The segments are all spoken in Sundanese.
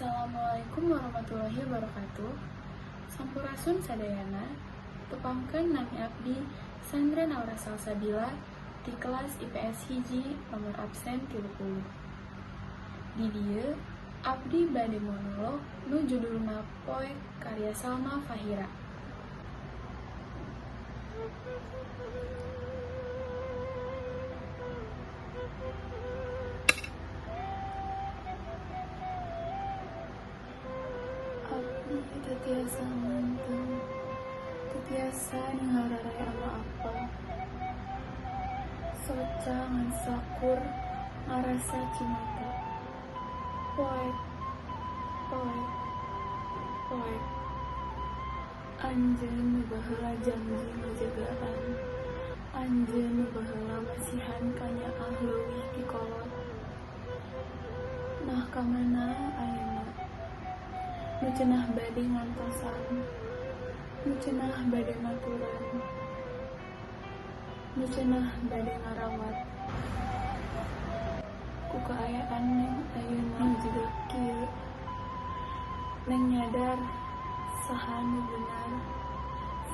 Assalamualaikum warahmatullahi wabarakatuh. Sampurasun sadayana. Tepangkeun, nami abdi Sandra Naura Salsabila di kelas IPS 1 nomor absen 30. Di dieu abdi bade monolog nu judulna Poek karya Salma Fahira. Abdi teu tiasa nganteng, teu tiasa ningal raray ama apa. Soca ngan sakur ngarasa cimata. Poek, poek, poek. Anjeun nu baheula janji ngajagaan. Anjeun nu baheula masihan kanyaah leuwih ti kolot. Nah, kamana ayeuna? Nu cenah bade ngantosan, nu cenah bade maturan, nu cenah bade ngarawat. Ku kaayaan Neng ayeuna jiga kieu, Neng nyadar saha nu bener,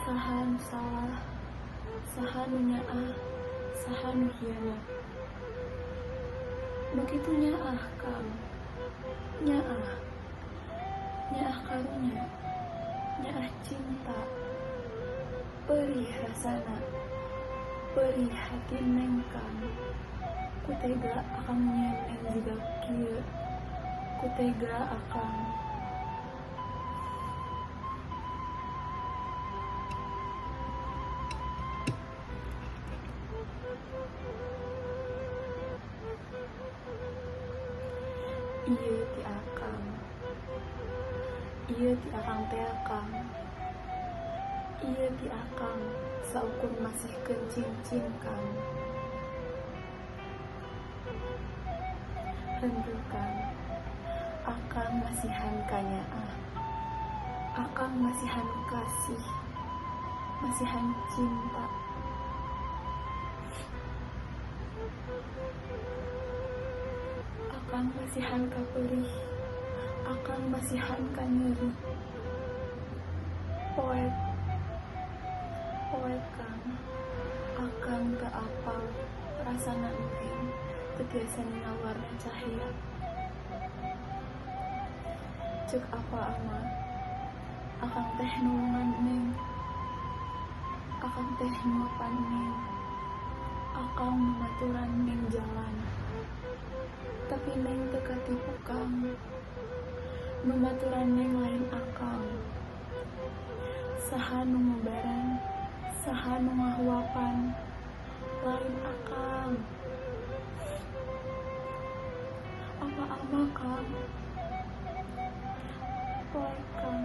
saha nu salah, saha nu nyaah, saha nu hianat. Nu kitu nyaah, Kang, nyaah. Nyaah karunya, nyaah cinta. Perih rasana, perih hati Neng, Kang. Ku tega Akang nyieun Neng jiga kieu? Ku tega Akang? Ieu ti Akang. Ieu ti Akang teh, Kang. Ieu ti Akang saukur masihkeun cincin, Kang. Henteu, Kang. Akang masihan kanyaah. Akang masihan kasih. Masihan cinta. Akang masihan kaperih. Akang masihan kanyeri. Poek. Poek, Kang. Akang teu apal rasana Neng teu tiasa ningal warna cahaya. Ceuk apa ama, Akang teh nulungan Neng. Akang teh nyuapan Neng. Akang nu maturan Neng jalan. Tapi Neng teu katipu, Kang. Nu maturan Neng lain Akang. Saha nu ngubaran, saha nu ngahuapan, lain Akang. Apa-apa, Kang. Poek, Kang,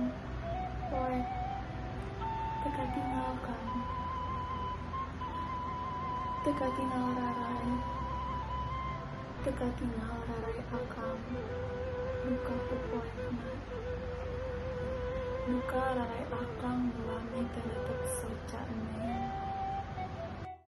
poek. Teu katingal, Kang. Teu katingal raray. Teu katingal raray Akang. Duka popoekna. Duka raray Akang nu lami teu netep soca Neng.